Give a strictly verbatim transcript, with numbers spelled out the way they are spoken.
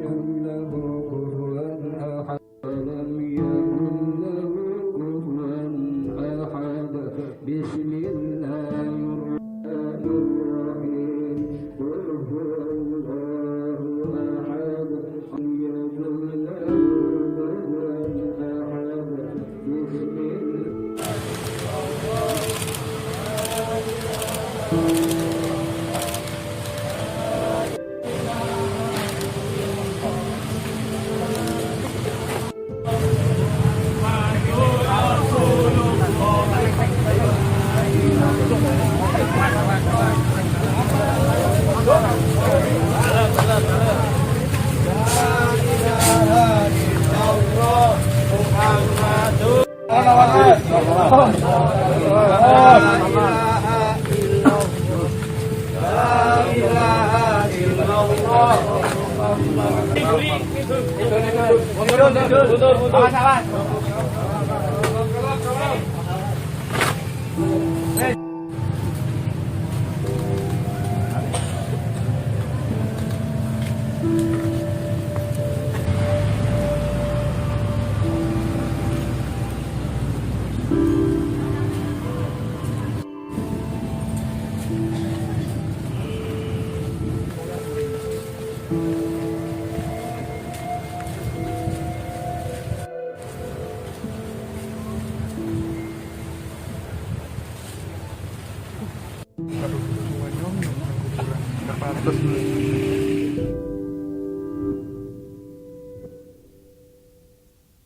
يكن له كفوا أحد. ولم يكن له كفوا أحد. بسم الله الرحمن الرحيم. قل هو الله أحد. لم يكن له كفوا أحد. بسم الله.